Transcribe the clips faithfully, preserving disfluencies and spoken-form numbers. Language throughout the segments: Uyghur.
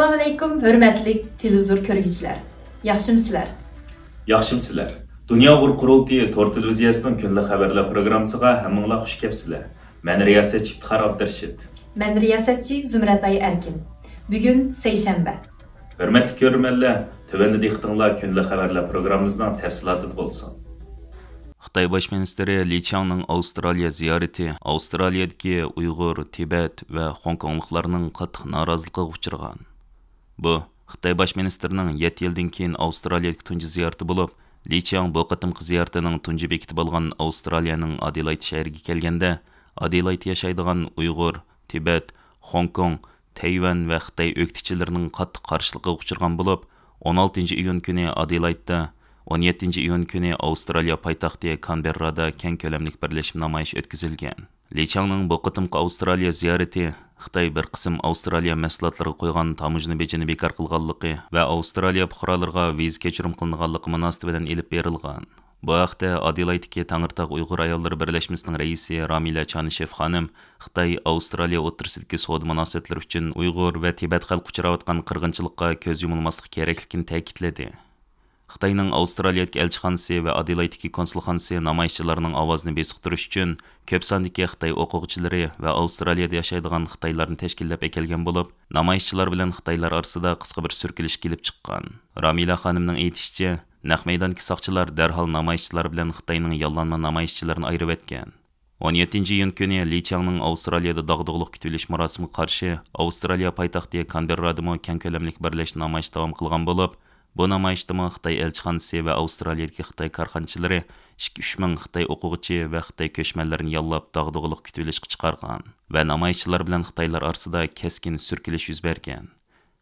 ئەسسالامۇئەلەيكۇم، ھۆرمەتلىك تېلېۋىزور كۆرگۈچىلەر. ياخشىمۇسىلەر؟ ياخشىمۇسىلەر؟ دۇنيا ئۇيغۇر قۇرۇلتىيى تور تېلېۋىزىيەسىنىڭ كۈندىلىك خەۋەرلەر پروگراممىسىغا ھەممىڭلار خۇش كەپسىلەر. مەن رىياسەتچى ئىپتىخار ئابدۇرېشىت. مەن رىياسەتچى زۇمرەتئاي ئەركىن. بۈگۈن سەيشەنبە. ھۆرمەتلىك كۆرۈرمەنلەر، تۆۋەندە دىققىتىڭلار كۈندىلىك خەۋەرلەر پروگراممىمىزنىڭ تەپسىلاتىدا بولسۇن. خىتاي باش مىنىستىرى لى چياڭنىڭ ئاۋسترالىيە زىيارىتى ئاۋسترالىيەدىكى ئۇيغۇر، تىبەت ۋە خوڭكوڭلۇقلارنىڭ قاتتىق نارازىلىقىغا ئۇچرىغان. بۇ خىتاي باش مىنىستىرىنىڭ يەتتە يىلدىن كېيىن ئاۋسترالىيەدىكى تۇنجى زىيارىتى بولۇپ، لى چياڭ بۇ قېتىمقى زىيارىتىنىڭ تۇنجى بېكىتى بولغان ئاۋسترالىيەنىڭ ئادېلايد شەھىرىگە كەلگەندە، ئادېلايدتا ياشايدىغان ئۇيغۇر، تىبەت، خوڭكوڭ، تەيۋەن ۋە خىتاي ئۆكتىچىلىرىنىڭ قاتتىق قارشىلىقىغا ئۇچرىغان بولۇپ، ئون ئالتىنچى ئىيۇن كۈنى ئادېلايدتا، ئون يەتتىنچى ئىيۇن كۈنى ئاۋسترالىيە پايتەختى كانبېررادا كەڭ كۆلەملىك بىرلەشمە نامايىش ئۆتكۈزۈلگەن. لى چياڭنىڭ بۇ قېتىمقى ئاۋسترالىيە زىيارىتى خىتاي بىر قىسىم ئاۋسترالىيە مەھسۇلاتلىرىغا قويغان تاموژنا بېجىنى بىكار قىلغانلىقى ۋە ئاۋسترالىيە پۇقرالىرىغا ۋىزا كەچۈرۈم قىلىنغانلىقى مۇناسىۋىتى بىلەن ئېلىپ بېرىلغان. بۇ ھەقتە ئادېلايدتىكى تەڭرىتاغ ئۇيغۇر ئاياللىرى بىرلەشمىسىنىڭ رەئىسى رامىلە چانىشېف خانىم خىتاي ئاۋسترالىيە ئوتتۇرىسىدىكى سودا مۇناسىۋەتلىرى ئۈچۈن ئۇيغۇر ۋە تىبەت خەلقى ئۇچراۋاتقان قىرغىنچىلىققا كۆز يۇمۇلماسلىق كېرەكلىكىنى تەكىتلىدى. خىتاينىڭ ئاۋسترالىيەدىكى ئەلچىخانىسى ۋە ئادېلايدتىكى كونسۇلخانىسى نامايىشچىلارنىڭ ئاۋازىنى بېسىقتۇرۇش ئۈچۈن كۆپ ساندىكى خىتاي ئوقۇغۇچىلىرى ۋە ئاۋسترالىيەدە ياشايدىغان خىتايلارنى تەشكىللەپ ئەكەلگەن بولۇپ، نامايىشچىلار بىلەن خىتايلار ئارىسىدا قىسقا بىر سۈركىلىش كېلىپ چىققان. رامىلە خانىمنىڭ ئېيتىشىچە، نەق مەيداندىكى ساقچىلار دەرھال نامايىشچىلار بىلەن خىتاينىڭ ياللانما نامايىشچىلىرىنى ئايرىۋەتكەن. ئون يەتتىنچى ئىيۇن كۈنى لى چياڭنىڭ ئاۋسترالىيەدە داغدۇغىلىق كۈتۈۋېلىش مۇراسىمىغا قارشى ئاۋسترالىيە پايتەختى كانبېررادىمۇ كەڭ كۆلەملىك بىرلەشمە نامايىش داۋام قىلغان بولۇپ، بۇ نامايىشتىمۇ خىتاي ئەلچىخانىسى ۋە ئاۋسترالىيەدىكى خىتاي كارخانىچىلىرى ئىككى ئۈچ مىڭ خىتاي ئوقۇغۇچى ۋە خىتاي كۆچمەنلىرىنى ياللاپ داغدۇغىلىق كۈتۈۋېلىشقا چىقارغان ۋە نامايىشچىلار بىلەن خىتايلار ئارىسىدا كەسكىن سۈركىلىش يۈز بەرگەن.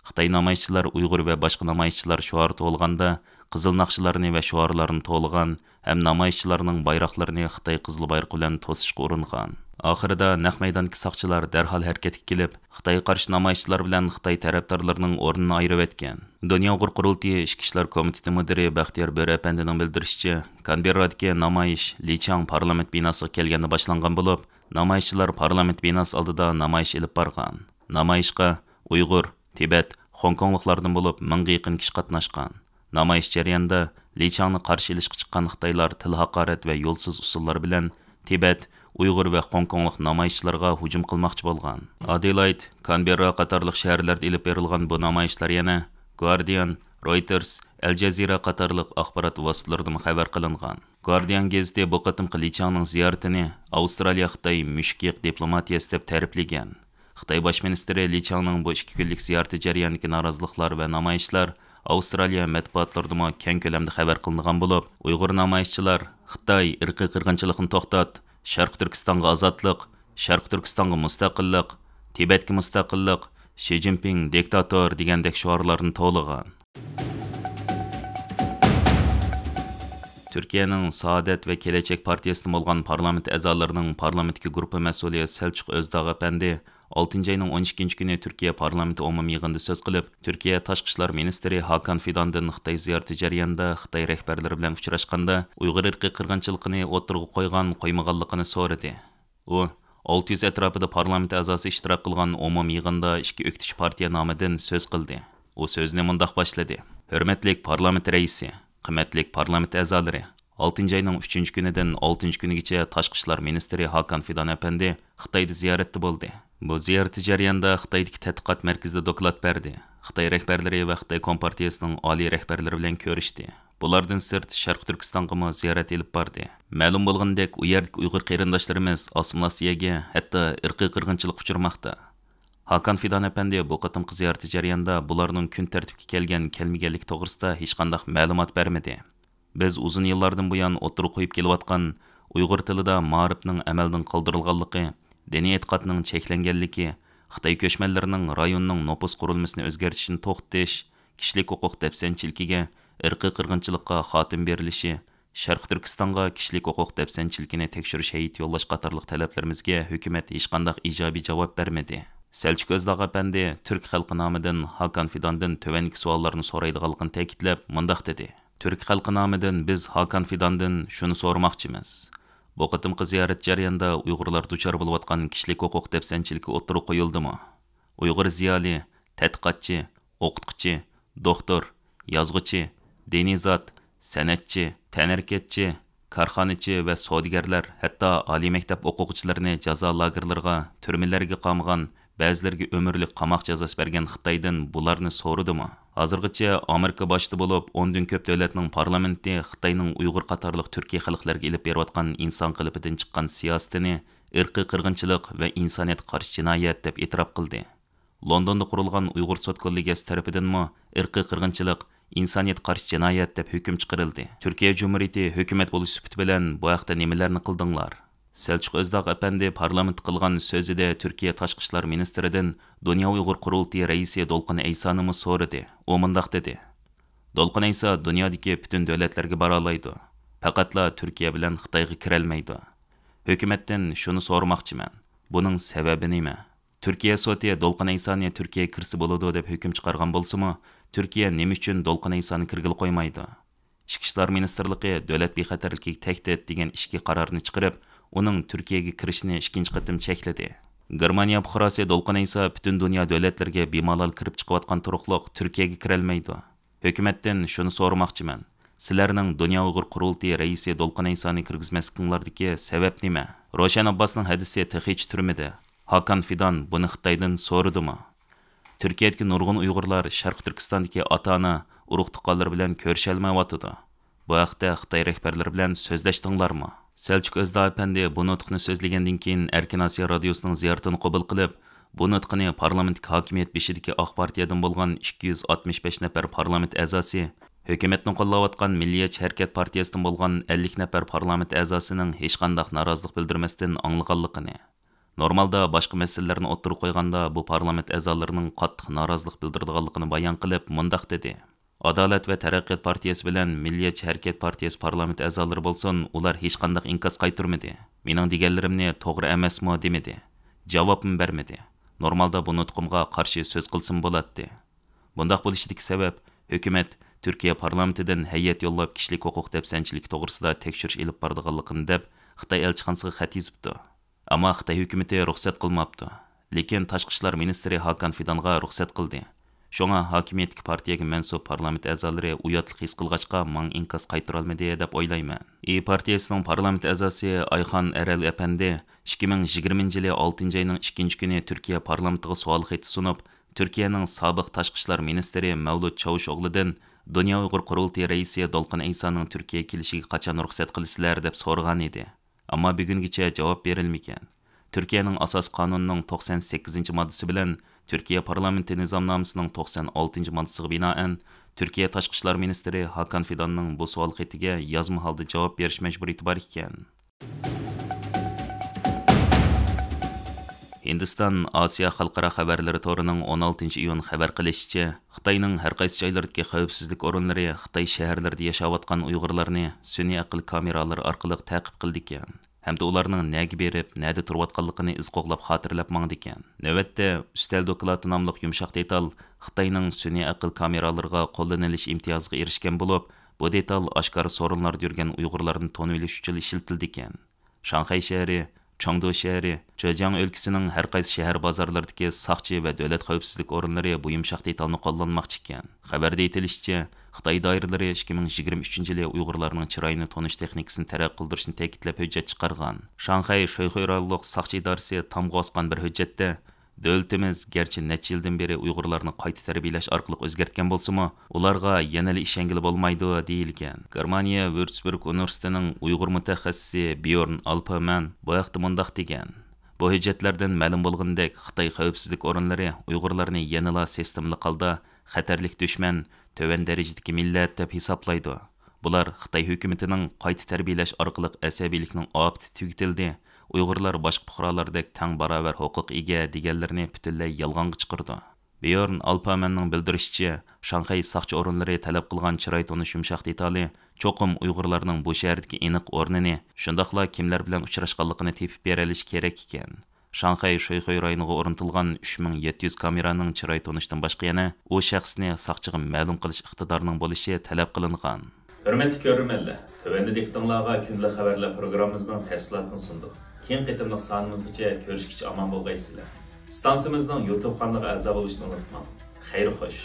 خىتاي نامايىشچىلار ئۇيغۇر ۋە باشقا نامايىشچىلار شوئارى توۋلىغاندا، قىزىل ناخشىلارنى ۋە شوئارلارنى توۋلىغان ھەم نامايىشچىلارنىڭ بايراقلىرىنى خىتاي قىزىل بايرىقى بىلەن توسۇشقا ئۇرۇنغان. ئاخىرىدا نەق مەيداندىكى ساقچىلار دەرھال ھەرىكەتكە كېلىپ، خىتايغا قارشى نامايىشچىلار بىلەن خىتاي تەرەپدارلىرىنىڭ ئورنىنى ئايرىۋەتكەن. دۇنيا ئۇيغۇر قۇرۇلتىيى ئىچكى ئىشلار كومىتېتى مۇدىرى بەختىيار بۆرە ئەپەندىنىڭ بىلدۈرۈشىچە، كانبېررادىكى نامايىش لى چياڭ پارلامېنت بىناسىغا كەلگەندە باشلانغان بولۇپ، نامايىشچىلار پارلامېنت بىناسى ئالدىدا نامايىش ئېلىپ بارغان. نامايىشقا ئۇيغۇر، تىبەت، خوڭكوڭلۇقلاردىن بولۇپ مىڭغا يېقىن كىشى قاتناشقان. نامايىش جەريانىدا لى چياڭنى قارشى ئېلىشقا چىققان خىتايلار تىل ھاقارەت ۋە يولسىز ئۇسۇللار بىلەن تىبەت، ئۇيغۇر ۋە خوڭكوڭلۇق نامايىشچىلارغا ھۇجۇم قىلماقچى بولغان. ئادېلايد، كانبېررا قاتارلىق شەھەرلەردە ئېلىپ بېرىلغان بۇ نامايىشلار يەنە گۇاردىيان، رويتېرس، ئەل جەزىرە قاتارلىق ئاخبارات ۋاسىتىلىرىدىمۇ خەۋەر قىلىنغان. گۇاردىيان گېزىتى بۇ قېتىمقى لى چياڭنىڭ زىيارىتىنى ئاۋسترالىيە خىتاي مۈشۈك يېيىق دىپلوماتىيەسى دەپ تەرىپلىگەن. خىتاي باش مىنىستىرى لى چياڭنىڭ بۇ ئىككى كۈنلۈك زىيارىتى جەريانىدىكى نارازىلىقلار ۋە نامايىشلار ئاۋسترالىيە مەتبۇئاتلىرىدىمۇ كەڭ كۆلەمدە خەۋەر قىلىنغان بولۇپ، ئۇيغۇر نامايىشچىلار «خىتاي ئىرقىي قىرغىنچىلىقنى توختات، شەرقىي تۈركىستانغا ئازادلىق، شەرقىي تۈركىستانغا مۇستەقىللىق، تىبەتكە مۇستەقىللىق، شى جىنپىڭ دىكتاتور» دېگەندەك شوئارلارنى توۋلىغان. تۈركىيەنىڭ سائادەت ۋە كېلەچەك پارتىيەسىدىن بولغان پارلامېنت ئەزالىرىنىڭ پارلامېنتتىكى گۇرۇپپا مەسئۇلى سەلچۇق ئۆزداغ ئەپەندى ئالتىنچى ئاينىڭ ئون ئىككىنچى كۈنى تۈركىيە پارلامېنتى ئومۇمىي يىغىنىدا سۆز قىلىپ، تۈركىيە تاشقى ئىشلار مىنىستىرى ھاكان فىداندىن خىتاي زىيارىتى جەريانىدا خىتاي رەھبەرلىرى بىلەن ئۇچراشقاندا ئۇيغۇر ئىرقىي قىرغىنچىلىقىنى ئوتتۇرىغا قويغان، قويمىغانلىقىنى سورىدى. ئۇ ئالتە يۈز ئەتراپىدا پارلامېنت ئەزاسى ئىشتىراك قىلغان ئومۇمىي يىغىندا ئىككى ئۆكتىچى پارتىيە نامىدىن سۆز قىلدى. ئۇ سۆزىنى مۇنداق باشلىدى: «ھۆرمەتلىك پارلامېنت رەئىسى، قىممەتلىك پارلامېنت ئەزالىرى، ئالتىنچى ئاينىڭ ئۈچىنچى كۈنىدىن ئالتىنچى كۈنىگىچە تاشقى ئىشلار مىنىستىرى ھاكان فىدان ئەپەندى خىتايدا زىيارەتتە بولدى. بۇ زىيارىتى جەريانىدا خىتايدىكى تەتقىقات مەركىزىدە دوكلات بەردى. خىتاي رەھبەرلىرى ۋە خىتاي كومپارتىيەسىنىڭ ئالىي رەھبەرلىرى بىلەن كۆرۈشتى. بۇلاردىن سىرت، شەرقىي تۈركىستانغىمۇ زىيارەت ئېلىپ باردى. مەلۇم بولغىنىدەك، ئۇ يەردىكى ئۇيغۇر قېرىنداشلىرىمىز ئاسسىمىلياتسىيەگە، ھەتتا ئىرقىي قىرغىنچىلىققا ئۇچرىماقتا.» ھاكان فىدان ئەپەندى بۇ قېتىمقى زىيارىتى جەريانىدا بۇلارنىڭ كۈن تەرتىپكە كەلگەن، كەلمىگەنلىكى توغرىسىدا ھېچقانداق مەلۇمات بەرمىدى. بىز ئۇزۇن يىللاردىن بۇيان ئوتتۇرىغا قويۇپ كېلىۋاتقان ئۇيغۇر تىلىدا مائارىپنىڭ ئەمەلدىن قالدۇرۇلغانلىقى، دىنىي ئېتىقادنىڭ چەكلەنگەنلىكى، خىتاي كۆچمەنلىرىنىڭ رايوننىڭ نوپۇس قۇرۇلمىسىنى ئۆزگەرتىشنى توختىتىش، كىشىلىك ھوقۇق دەپسەندىچىلىكىگە، ئىرقىي قىرغىنچىلىققا خاتىمە بېرىلىشى، شەرقىي تۈركىستانغا كىشىلىك ھوقۇق دەپسەندىچىلىكىنى تەكشۈرۈش ھەيئىتى يوللاش قاتارلىق تەلەپلىرىمىزگە ھۆكۈمەت ھېچقانداق ئىجابىي جاۋاب بەرمىدى. سەلچۇك ئۆزداغ ئەپەندى تۈرك خەلقى نامىدىن ھاكان فىداندىن تۆۋەندىكى سوئاللارنى سورايدىغانلىقىنى تەكىتلەپ، مۇنداق دېدى: «تۈرك خەلقى نامىدىن بىز ھاكان فىداندىن شۇنى سورىماقچىمىز. بۇ قېتىمقى زىيارەت جەريانىدا ئۇيغۇرلار دۇچار بولۇۋاتقان كىشىلىك ھوقۇق دەپسەندىچىلىكى ئوتتۇرىغا قويۇلدىمۇ؟ ئۇيغۇر زىيالىي، تەتقىقاتچى، ئوقۇتقۇچى، دوختۇر، يازغۇچى، دىنىي زات، سەنئەتچى، تەنھەرىكەتچى، كارخانىچى ۋە سودىگەرلەر، ھەتتا ئالىي مەكتەپ ئوقۇغۇچىلىرىنى جازا لاگېرلىرىغا، تۈرمىلەرگە قامىغان، بەزىلىرىگە ئۆمۈرلۈك قاماق جازاسى بەرگەن خىتايدىن بۇلارنى سورىدىمۇ؟ ھازىرغىچە ئامېرىكا باشتا بولۇپ ئوندىن كۆپ دۆلەتنىڭ پارلامېنتى خىتاينىڭ ئۇيغۇر قاتارلىق تۈركىي خەلقلەرگە ئېلىپ بېرىۋاتقان ئىنسان قېلىپىدىن چىققان سىياسىتىنى ئىرقىي قىرغىنچىلىق ۋە ئىنسانىيەتكە قارشى جىنايەت دەپ ئېتىراپ قىلدى. لوندوندا قۇرۇلغان ئۇيغۇر سوت كوللېگىيەسى تەرىپىدىنمۇ ئىرقىي قىرغىنچىلىق، ئىنسانىيەتكە قارشى جىنايەت دەپ ھۆكۈم چىقىرىلدى. تۈركىيە جۇمھۇرىيىتى ھۆكۈمەت بولۇش سۈپىتى بىلەن بۇ ھەقتە نېمىلەرنى قىلدىڭلار؟ سەلچۇق ئۆزداغ ئەپەندى پارلامېنتتا قىلغان سۆزىدە تۈركىيە تاشقى ئىشلار مىنىستىرىدىن دۇنيا ئۇيغۇر قۇرۇلتىيى رەئىسى دولقۇن ئەيسانىمۇ سورىدى. ئۇ مۇنداق دېدى: دولقۇن ئەيسا دۇنيادىكى پۈتۈن دۆلەتلەرگە بارالايدۇ. پەقەتلا تۈركىيە بىلەن خىتايغا كىرەلمەيدۇ. ھۆكۈمەتتىن شۇنى سورىماقچىمەن، بۇنىڭ سەۋەبى نېمە؟ تۈركىيە سوتى دولقۇن ئەيسانى تۈركىيەگە كىرسە بولىدۇ دەپ ھۆكۈم چىقارغان بولسىمۇ، تۈركىيە نېمە ئۈچۈن دولقۇن ئەيسانى كىرگىلى قويمايدۇ؟ ئىچكى ئىشلار مىنىستىرلىقى دۆلەت بىخەتەرلىكىگە تەھدىت دېگەن ئىچكى قارارنى چىقىرىپ، ئۇنىڭ تۈركىيەگە كىرىشىنى ئىككىنچى قېتىم چەكلىدى. گېرمانىيە پۇقراسى دولقۇن ئەيسا پۈتۈن دۇنيا دۆلەتلىرىگە بىمالال كىرىپ چىقىۋاتقان تۇرۇقلۇق تۈركىيەگە كىرەلمەيدۇ. ھۆكۈمەتتىن شۇنى سورىماقچىمەن، سىلەرنىڭ دۇنيا ئۇيغۇر قۇرۇلتىيى رەئىسى دولقۇن ئەيسانى كىرگۈزمەسلىكىڭلاردىكى سەۋەب نېمە؟ روشەن ئابباسنىڭ ھەدىسى تېخىچە تۈرمىدە. ھاكان فىدان بۇنى خىتايدىن سورىدىمۇ؟ تۈركىيەدىكى نۇرغۇن ئۇيغۇرلار شەرقىي تۈركىستاندىكى ئاتا-ئانا، ئۇرۇق-تۇغقانلىرى بىلەن كۆرۈشەلمەيۋاتىدۇ. بۇ ھەقتە خىتاي رەھبەرلىرى بىلەن سۆزلەشتىڭلارمۇ؟ سەلچۇق ئۆزداغ ئەپەندى بۇ نۇتۇقنى سۆزلىگەندىن كېيىن، ئەركىن ئاسىيا رادىيوسىنىڭ زىيارىتىنى قوبۇل قىلىپ، بۇ نۇتقىنى پارلامېنتتىكى ھاكىمىيەت بېشىدىكى ئاق پارتىيەدىن بولغان ئىككى يۈز ئاتمىش بەش نەپەر پارلامېنت ئەزاسى، ھۆكۈمەتنى قوللاۋاتقان مىللىيەتچى ھەرىكەت پارتىيەسىدىن بولغان ئەللىك نەپەر پارلامېنت ئەزاسىنىڭ ھېچقانداق نارازىلىق بىلدۈرمەستىن ئاڭلىغانلىقىنى، نورمالدا باشقا مەسىلىلەرنى ئوتتۇرىغا قويغاندا، بۇ پارلامېنت ئەزالىرىنىڭ قاتتىق نارازىلىق بىلدۈرىدىغانلىقىنى بايان قىلىپ، مۇنداق دېدى: ئادالەت ۋە تەرەققىيات پارتىيەسى بىلەن مىللىيەتچى ھەرىكەت پارتىيەسى پارلامېنت ئەزالىرى بولسۇن، ئۇلار ھېچقانداق ئىنكاس قايتۇرمىدى. مېنىڭ دېگەنلىرىمنى توغرا ئەمەسمۇ دېمىدى. جاۋابمۇ بەرمىدى. نورمالدا بۇ نۇتقۇمغا قارشى سۆز قىلسىمۇ بولاتتى. بۇنداق بولۇشىدىكى سەۋەب، ھۆكۈمەت تۈركىيە پارلامېنتىدىن ھەيئەت يوللاپ، كىشىلىك ھوقۇق دەپسەندىچىلىكى توغرىسىدا تەكشۈرۈش ئېلىپ بارىدىغانلىقىنى دەپ، خىتاي ئەلچىخانىسىغا خەت يېزىپتۇ. ئەمما خىتاي ھۆكۈمىتى رۇخسەت قىلماپتۇ. لېكىن تاشقى ئىشلار مىنىستىرى ھاكان فىدانغا رۇخسەت قىلدى. شۇڭا ھاكىمىيەتتىكى پارتىيەگە مەنسۇپ پارلامېنت ئەزالىرى ئۇياتلىق ھېس قىلغاچقا، ماڭا ئىنكاس قايتۇرالمىدى دەپ ئويلايمەن. ئىيى پارتىيەسىنىڭ پارلامېنت ئەزاسى ئايخان ئەرەل ئەپەندى ئىككى مىڭ يىگىرمىنچى يىلى ئالتىنچى ئاينىڭ ئىككىنچى كۈنى تۈركىيە پارلامېنتىغا سوئال خېتى سۇنۇپ، تۈركىيەنىڭ سابىق تاشقى ئىشلار مىنىستىرى مەۋلۇت چاۋۇشئوغلۇدىن دۇنيا ئۇيغۇر قۇرۇلتىيى رەئىسى دولقۇن ئەيسانىڭ تۈركىيەگە كېلىشىگە قاچان رۇخسەت قىلىسىلەر دەپ سورىغانىدى. ئەمما بۈگۈنگىچە جاۋاب بېرىلمىگەن. تۈركىيەنىڭ ئاساسىي قانۇنىنىڭ توقسان سەككىزىنچى ماددىسى بىلەن تۈركىيە پارلامېنتى نىزامنامىسىنىڭ توقسان ئالتىنچى ماددىسىغا بىنائەن، تۈركىيە تاشقى ئىشلار مىنىستىرى ھاكان فىداننىڭ بۇ سوئال خېتىگە يازما ھالدا جاۋاب بېرىش مەجبۇرىيىتى بار ئىكەن. ھىندىستان ئاسىيا خەلقئارا خەۋەرلىرى تورىنىڭ ئون ئالتىنچى ئىيۇن خەۋەر قىلىشىچە، خىتاينىڭ ھەر قايسى جايلىرىدىكى خەۋپسىزلىك ئورۇنلىرى خىتاي شەھەرلىرىدە ياشاۋاتقان ئۇيغۇرلارنى سۈنئىي ئەقىل كامېرالىرى ئارقىلىق تەقىب قىلىدىكەن ھەمدە ئۇلارنىڭ نەگە بېرىپ، نەدە تۇرۇۋاتقانلىقىنى ئىز قوغلاپ خاتىرىلەپ ماڭىدىكەن. نۆۋەتتە، ئۈستەل دوكلاتى ناملىق يۇمشاق دېتال خىتاينىڭ سۈنئىي ئەقىل كامېرالىرىغا قوللىنىلىش ئىمتىيازىغا ئېرىشكەن بولۇپ، بۇ دېتال ئاشكارا سورۇنلاردا يۈرگەن ئۇيغۇرلارنى تونۇۋېلىش ئۈچۈن ئىشلىتىلىدىكەن. شاڭخەي شەھىرى، چېڭدۇ شەھىرى، جېجياڭ ئۆلكىسىنىڭ ھەر قايسى شەھەر بازارلىرىدىكى ساقچى ۋە دۆلەت خەۋپسىزلىك ئورۇنلىرى بۇ يۇمشاق دېتالنى قوللانماقچى ئىكەن. خەۋەردە ئېيتىلىشىچە، خىتاي دائىرىلىرى ئىككى مىڭ يىگىرمە ئۈچىنچى يىلى ئۇيغۇرلارنىڭ چىرايىنى تونۇش تېخنىكىسىنى تەرەققىي قىلدۇرۇشنى تەكىتلەپ ھۆججەت چىقارغان. شاڭخەي شۇيخې رايونلۇق ساقچى ئىدارىسى تامغا ئاسقان بىر ھۆججەتتە، دۆلىتىمىز گەرچە نەچچە يىلدىن بېرى ئۇيغۇرلارنى قايتا تەربىيەلەش ئارقىلىق ئۆزگەرتكەن بولسىمۇ، ئۇلارغا يەنىلا ئىشەنگىلى بولمايدۇ، دېيىلگەن. گېرمانىيە ۋۇرتسبۇرگ ئۇنىۋېرسىتېتىنىڭ ئۇيغۇر مۇتەخەسسىسى بيورن ئالپېرمەن بۇ ھەقتە مۇنداق دېگەن: بۇ ھۆججەتلەردىن مەلۇم بولغىنىدەك، خىتاي خەۋپسىزلىك ئورۇنلىرى ئۇيغۇرلارنى يەنىلا سىستېمىلىق ھالدا خەتەرلىك دۈشمەن، تۆۋەن دەرىجىدىكى مىللەت دەپ ھېسابلايدۇ. بۇلار خىتاي ھۆكۈمىتىنىڭ قايتا تەربىيەلەش ئارقىلىق ئەسەبىيلىكنىڭ ئاپىتى تۈگىتىلدى، ئۇيغۇرلار باشقا پۇقرالاردا تەڭ باراۋەر ھوقۇق ئىگە دېگەنلىرىنى پۈتۈنلەي يالغانغا چىقىرىدۇ. بيورن ئالپامەننىڭ بىلدۈرۈشىچە، شاڭخەي ساقچى ئورۇنلىرى تەلەپ قىلغان چىراي تونۇش يۇمشاق دېتالى چوقۇم ئۇيغۇرلارنىڭ بۇ شەھەردىكى ئېنىق ئورنىنى، شۇنداقلا كىملەر بىلەن ئۇچراشقانلىقىنى تېپىپ بېرەلىشى كېرەك ئىكەن. شاڭخەي شۇيخۇي رايونىغا ئورنىتىلغان ئۈچ مىڭ يەتتە يۈز كامېرانىڭ چىراي تونۇشتىن باشقا يەنە ئۇ شەخسنى ساقچىغا مەلۇم قىلىش ئىقتىدارىنىڭ بولۇشى تەلەپ قىلىنغان. ھۆرمەتلىك كۆرۈرمەنلەر، تۆۋەندە دىققىتىڭلارغا كۈندىلىك خەۋەرلەر پروگراممىمىزنىڭ تەپسىلاتىنى سۇندۇق. كېيىنكى قېتىملىق سانىمىزغىچە كۆرۈشكىچە ئامان بولغايسىلەر. ئىستانسىمىزنىڭ يۇتۇب قانىلىغا ئەزا بولۇشنى ئۇنتۇماڭ. خەير خوش.